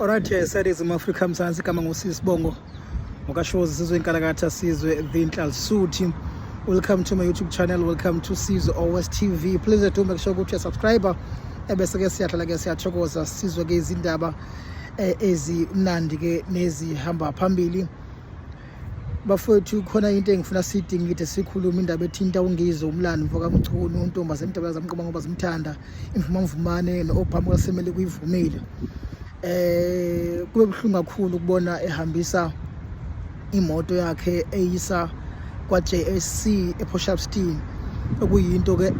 Alright, sayizimu Afrika Mzansi, igama ngusisibongo ngokashozi sizwe inkalakatha sizwe the Inhlalsuthi. Welcome to my YouTube channel, welcome to Sizwe OS TV. Please do make sure ukuthi uyasubscribe, ebese ke siyahlala ke siyathokoza sizwe ke izindaba ezimnandi ke nezihamba phambili. Bafowethu, khona into engifuna sidingide sikhulume, indaba ethinta uNgizwe umlando mfoka Mchunu, untombaze emdabula zamqoma ngoba zimthanda imvumamvumane no-Obama kasemele kuyivumile. Kube buhlungu kakhulu ukubona ehambisa imoto yakhe eyisa kwa-JSC ePort okuyinto ke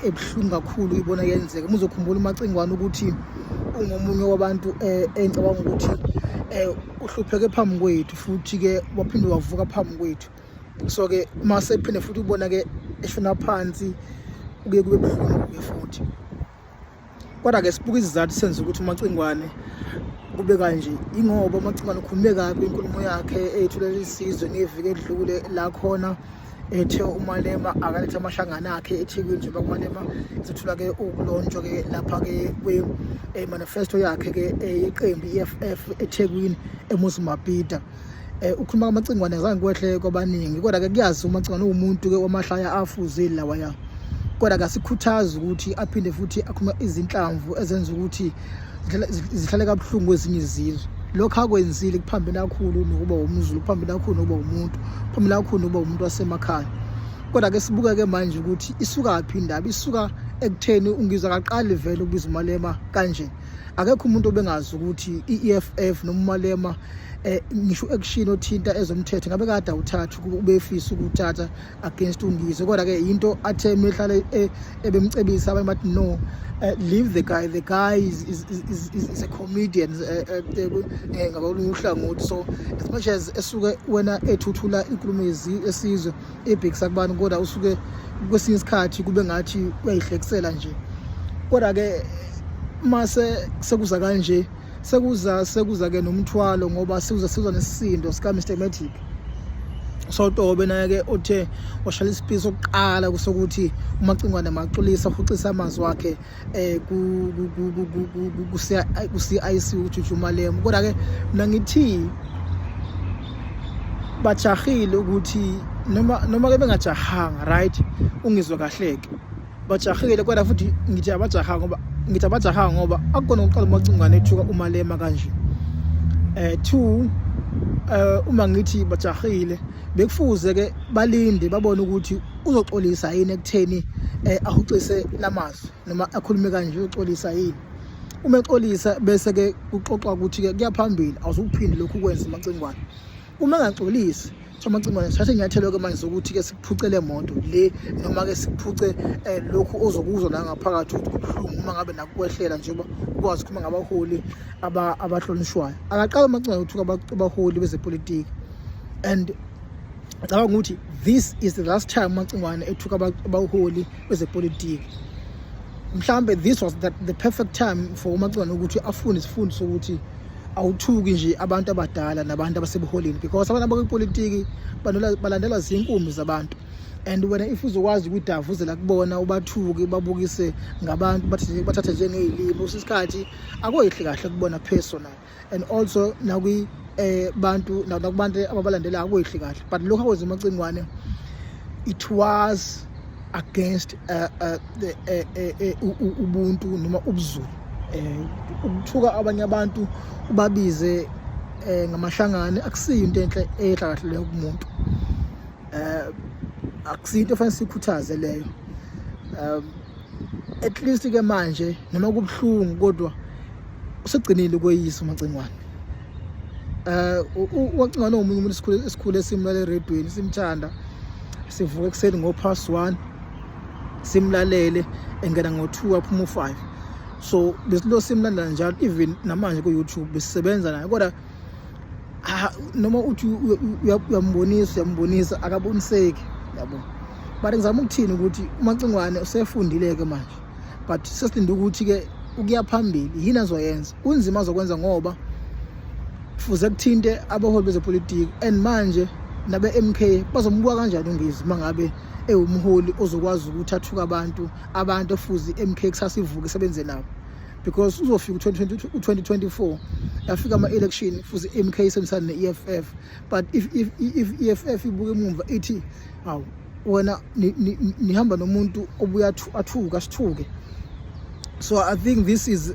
ebuhlungu kakhulu uyibona yenzeka. Uma uzokhumbula uMacingwane ukuthi ungomunye wabantu engicabanga ukuthi uhlupheke phambi kwethu futhi ke waphinde wavuka phambi kwethu. So ke mase phinde futhi ubona ke eshona phansi, kuye kube buhlungu kuye futhi. Kodwa ke sibuka izizathu senza ukuthi uMacingwane kube kanje, ingoba uMacingwane ukhulume kabi inkulumo yakhe eyethulela isizwe ngeviki edlule, la khona ethe uMalema akalethe amashangana akhe eThekwini njengoba uMalema ezethula ke ukulontshwa ke lapha ke kwe-manifesto yakhe ke yeqembu i-EFF eThekwini eMuzi Mabhida. Ukhuluma kaMacingwane azange kwehle kwabaningi, kodwa ke kuyazi uMacingwane uwumuntu ke wamahlaya afuzile lawaya, kodwa kasikhuthazi ukuthi aphinde futhi akhuluma izinhlamvu ezenza ukuthi zihlale kabuhlungu kwezinye izizwe. Lokho akwenzile kuphambene kakhulu nokuba umZulu, kuphambene kakhulu nokuba umuntu, kuphambene kakhulu nokuba umuntu wasemakhaya. Kodwa ke sibuke ke manje ukuthi isukaphi indaba. Isuka ekutheni uNgizwe akaqali vele ukubiza uMalema kanje. Akekho umuntu obengazi ukuthi i-EFF noma uMalema, ngisho action othinta ezomthetho ngabe kade awuthatha ubefisa ukuthatha against uNgizwe. Kodwa ke into athe mehlale ebemcebisa abanye bathi, "No, leave the guy, the guy is a comedian ngakolunye uhlangothi." So as much as esuke wena ethuthula inkulumo esizwe ebhekisa kubani, kodwa usuke kwesinye isikhathi kube ngathi uyayihlekisela nje. Kodwa ke mase sekuza kanje, sekuza ke nomthwalo, ngoba sekuza nesisindo sika Mr Matic Sotobe naye ke othe washala isipisi sokuqala kusokuthi uMacingwane maxolisa uhuxisa amazwi wakhe ku ku CIC uJuju Malema. Kodwa ke mina ngithi bajahile ukuthi noma ke bengajahanga, right, ungizwe kahleke, bajahile. Kodwa futhi ngithi abajahanga ngoba ngithi abajahanga ngoba akukona ukuqala uMacingwane ethuka uMalema kanje. Two, uma ngithi bajahile, bekufuze ke balinde babone ukuthi uzoxolisa yini ekutheni ahuxise lamazwi noma akhulume kanje, uzoxolisa yini. Uma exolisa, bese ke kuxoxwa ukuthi ke kuyaphambili, awuzukuphinde lokhu kwenza uMacingwane. Uma engaxolisi, uMacingwane sithathe inyathelo ke manje zokuthi ke sikuphuce le moto le noma ke sikuphuce lokhu ozokuzwa la ngaphakathi ukuthi kubuhlungu uma ngabe nakukwehlela, njengoba ukwazi ukukhuluma ngabaholi abahlonishwayo. Akaqala uMacingwane ukuthuka abaholi bezepolitiki, and ngicabanga ukuthi this is the last time uMacingwane ethuka abaholi bezepolitiki. Mhlambe this was the perfect time for uMacingwane ukuthi afunde isifundo sokuthi awuthuki nje abantu abadala nabantu abasebuholini, because abantu abakwipolitiki balandelwa zinkumbi zabantu, and wena if uzokwazi ukudavuzela kubona, ubathuke, babukise ngabantu, bathathe njengey'limi, usisikhathi akoyihli kahle kubona personal and also nakwi bantu nakubantu ababalandelayo akoyihli kahle. But lokhu akwenza uMacingwane, it was against the ubuntu noma ubuZulu, ukuthuka abanye abantu ubabize ngamahlangane akusiyo into enhle ehla kahle leyo kumuntu, akusiyo into efanele sikhuthaze leyo. At least ke manje noma kubuhlungu, kodwa usegcinile ukweyisa uMacingwane. UMacingwane omunye umuntu esikhule esimlalela eredweni, simthanda, sivuka ekuseni ngo-past 1 simlalele, engena ngo-2 aphuma u-5, so besilo simlandela njalo. Even namanje ku-YouTube besisebenza naye, kodwa noma uthi uyambonisa akaboniseki, yabo. But ngizama ukuthini ukuthi uMacingwane usefundile-ke manje, but sesilinde ukuthi-ke ukuya phambili yini azoyenza. Kunzima azokwenza ngoba kufuze kuthinte abaholi bezepolitiki, and manje nabe-MK bazombuka kanjani uNgizwe uma ngabe ewumholi ozokwazi ukuthi athuke abantu efuze i-MK kusasa ivuke isebenze nabo? Because uzofika u-2022, u-2024 yafika ama-election futhi i-MK isebenzisana ne-EFF, but if EFF ibuka emumva ithi, "Hawu wena, nihamba nomuntu obuya athuka sithuke." So I think this is